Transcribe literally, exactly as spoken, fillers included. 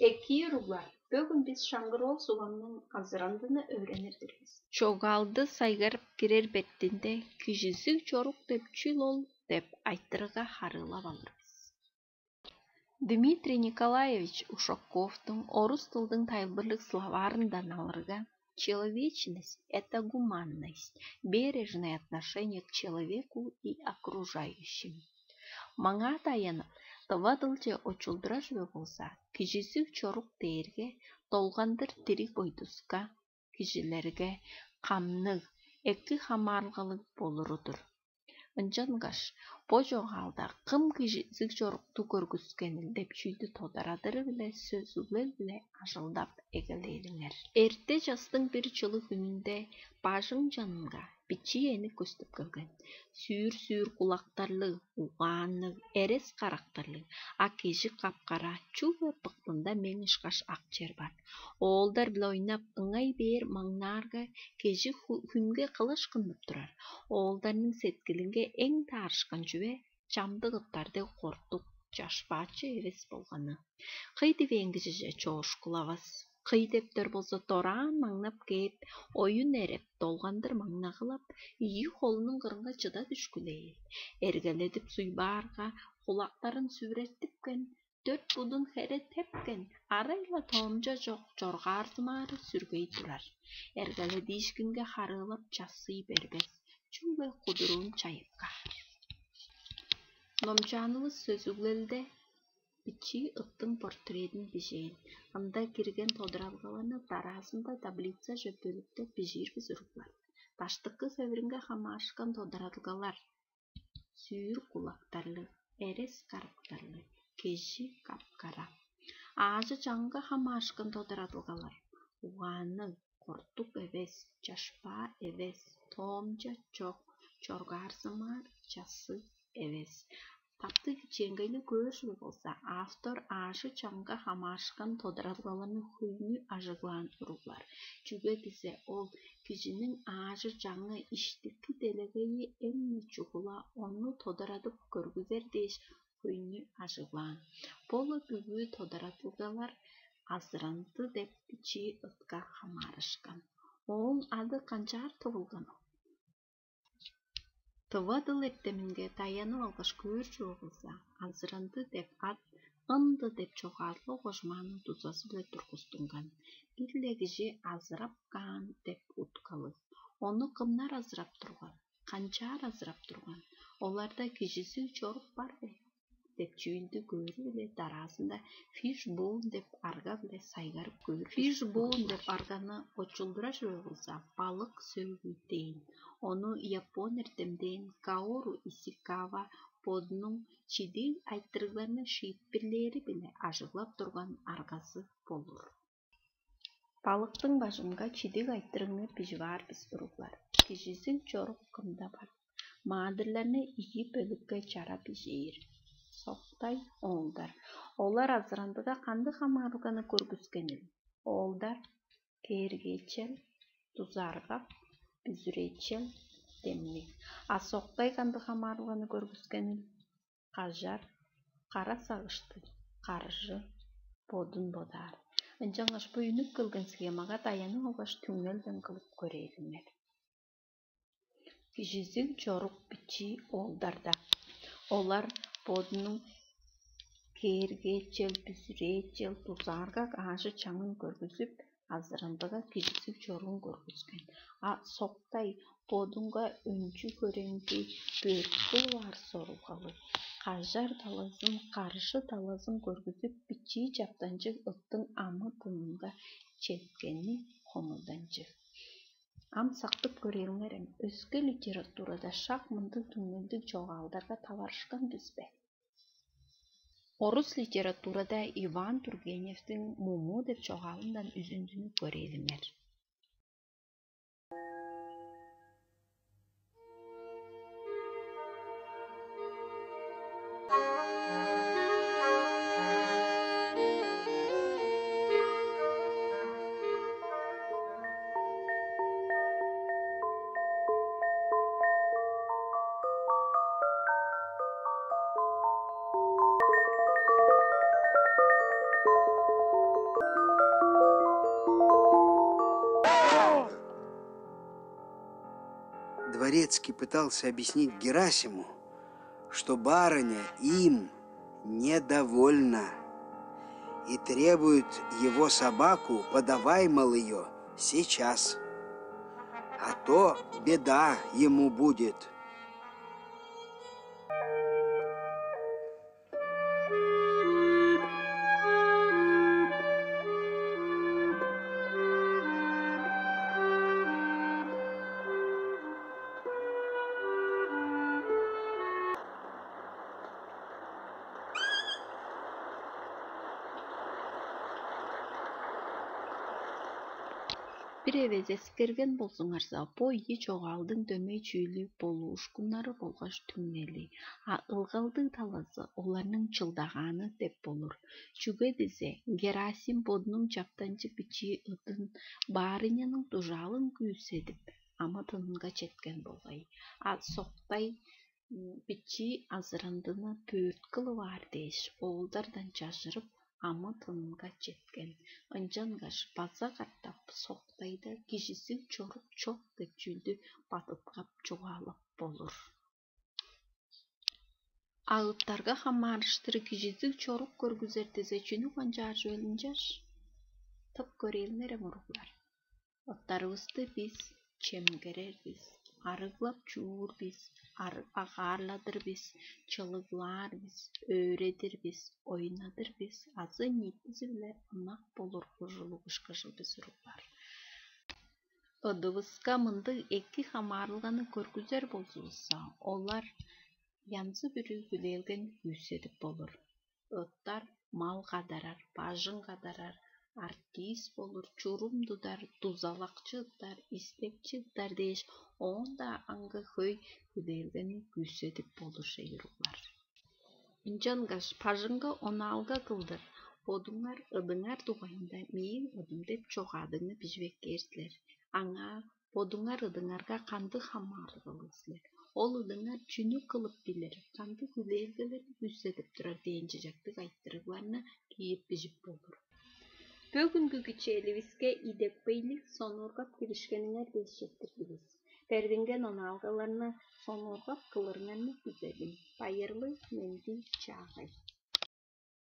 Экии уруглар, бөгүн бис шаңгыроол сугамның азырандыны өөренир-дир бис. Чогаалды сайгарып кирер бетинде «Кижизиг чорук деп чүл ол?» деп айтырыгга харыылап алыр бис. Дмитрий Николаевич Ушаковтуң орус дылдың тайылбырлыг словарындан алырга, человечность — это гуманность, бережное отношение к человеку и окружающим. Маңаа даянып, тыва дылче очулдура чүве болза, кижизиг чорук дээрге долгандыр дириг бойдуска, кижилерге камныг, эки хамаарылгалыг болуру-дур. Ынчангаш бо чогаалда кым кижизиг чорукту көргүскенил деп чүүлдү тодарадыры-биле сөзүглел-биле ажылдап эгелээлиңер. Эрте частың бир чылыг хүнүнде бажың чанынга бичии эник көстүп келген. Сүүр-сүүр кулактарлыг, угаанныг, эрес карактарлыг, а кежик капкара, чүгле быктында мең ышкаш ак чер бар. Оолдар-биле ойнап, ыңай бээр маңнаарга, кежик хүнге кылыш кыннып турар. Оолдарның сеткилинге эң таарышкан чүве чамдык ыттар дег кортук, чашпаачы эвес болганы. Кый дивээн кижиже чоошкулавас. Кый дептер болза дораан маңнап кээп, оюн эреп, долгандыр маңнагылап, ийи холунуң кырынга чыда дүшкүлээр. Эргеледип суйбаарга, кулактарын сүвреттипкен, дөрт будун хере тепкен, арай-ла тоомча чок чоргаарзымаары сүргей турар. Эргеледиишкинге харыылап чассый бербес, чүгле кудуруун чайып каар. Номчаанывыс сөзүглелде бичии ыттың портредин бижээн. Ында кирген тодаралгаларны дараазында таблицаже бөлүктеп бижиир бис, уруглар. Даштыкы хевиринге хамаарышкан тодаралгалар: сүүр кулактарлыг, эрес карактарлыг, кежи капкара. Аажы чаңга хамаарышкан тодарадылгалар: угаанныг, кортук эвес, чашпаа эвес, тоомча чок, чоргаарзымаар, чассыг эвес. Таптыг кичээнгейни көөр чүве болза, автор аажы чаңга хамаарышкан тодарадылгаларны хөйнү ажыглаан, уруглар. Чүге дизе ол кижиниң аажы чаңы, иштики делегейи эмне чугула, ону тодарадып көргүзер дээш, хөйнү ажыглаан. Бо-ла бүгү тодарадылгалар азыранды деп бичии ытка хамаарышкан. Ооң ады канчаар тывылган ол? Тыва дыл эртеминге даянып алгаш көөр чүве болза, азыранды деп ат «ынды» деп чогаадылга кожмааның дузазы-биле тургустунган. Бир-ле кижи азырап каан деп уткалыг. Ону кымнар азырап турган? Канчаар азырап турган? Оларда кижизиг чорук бар бе? Деп чүүлдү көөрү-биле дараазында фишбоун деп арга-биле сайгарып көөр. Фишбоун деп арганы очулдура чүве болза, балык сөөгү дээн. Ону япон эртемдээн Каору Исикава бодунуң чидиг айтырыгларны шиитпирлээри-биле ажыглап турган аргазы болур. Балыктың бажынга чидиг айтырыгны бижип аар бис, уруглар. Кижизиг чорук кымда бар? Маадырларны ийи бөлүкке чарап бижиир. Соктай, оолдар. Олар азырандыга кандыг хамаарылганы көргүскенил? Оолдар: кээргээчел, дузааргак, бүзүрээчел, демниг. А соктай кандыг хамаарылганы көргүскенил? Кажар, кара сагыштыг, каржы, бодун бодаар. Ынчангаш бо үнүп келген схемага даянып алгаш, түңнелден кылып көрээлиңер. Кижизиг чорук бичии оолдарда. Олар бодунуң кээргээчел, бүзүрээчел, дузааргак аажы-чаңын көргүзүп, азырандыга кижизиг чоруун көргүскен. А соктай бодунга өнчү-хөреңги, бөрт кылып аар сорулгалыг, кажар талазын, каржы талазын көргүзүп, бичии чаптанчыг ыттың амы-тынынга четкени хомуданчыг. Ам сактып көрээлиңерем, өске литературада шак мындыг түңнелдиг чогаалдарга таварышкан бис бе? Орус литературада Иван Тургеневтиң «Муму» деп чогаалындан үзүндүнү көрээлиңер. Дворецкий пытался объяснить Герасиму, что барыня им недовольна и требует его собаку, подавай, мол, ее сейчас, а то беда ему будет. Бир эвес эскерген болзуңарза, бо ийи чогаалдың дөмей чүүлү болуушкуннары болгаш түңнели, а ылгалдыг талазы оларның чылдагааны деп болур. Чүге дизе Герасим бодунуң чаптанчыг бичии ыдын баарыняның дужаалын күүседип, амы-тынынга четкен болгай. А соктай бичии азырандыны бөрт кылып аар дээш, оолдардан чажырып, амы-тынынга четкен. Ынчангаш база катап соктайда кижизиг чорук чок деп чүүлдү бадыткап чугаалап болур. А ыттарга хамаарыштыр кижизиг чорук көргүзер дизе, чүнү канчаар чүвел ынчаш? Тып көрээлиңерем, уруглар. Ыттарывысты бис чемгерер бис, арыглап чуур бис, ар- агаарладыр бис, чылыглаар бис, өөредир бис, ойнадыр бис азы ниитизи-биле ынак болур ужулуг ышкажыл бис, уруглар. Ыдывыска мындыг эки хамаарылганы көргүзер болзувусса, олар янзы-бүрү хүлээлгени күүседип болур. Ыттар мал кадарар, бажың кадарар, артист болур, чурум тудар, дузалакчы ыттар, истекчи ыттар дээш, оон-даа аңгы хөй хүлээлгени күүседип болур, шей уруглар. Ынчангаш бажыңга онаалга кылдыр, бодуңар ыдыңар дугайында мээң ыдым деп чогаадыгны бижип эккээр силер. Аңаа бодуңар ыдыңарга кандыг хамаарылгалыг силер? Ол ыдыңар чүнү кылып билир, кандыг хүлээлгелерни күүседип турар дээн чижектиг айтырыгларны киирип бижип болур. Бөгүнгү кичээливиске идепкейлиг сонуургап киришкениңер дээш четтирдивис. Бердинген онаалгаларны сонуургап кылырыңарны күзедим. Байырлыг, менди, чаагай.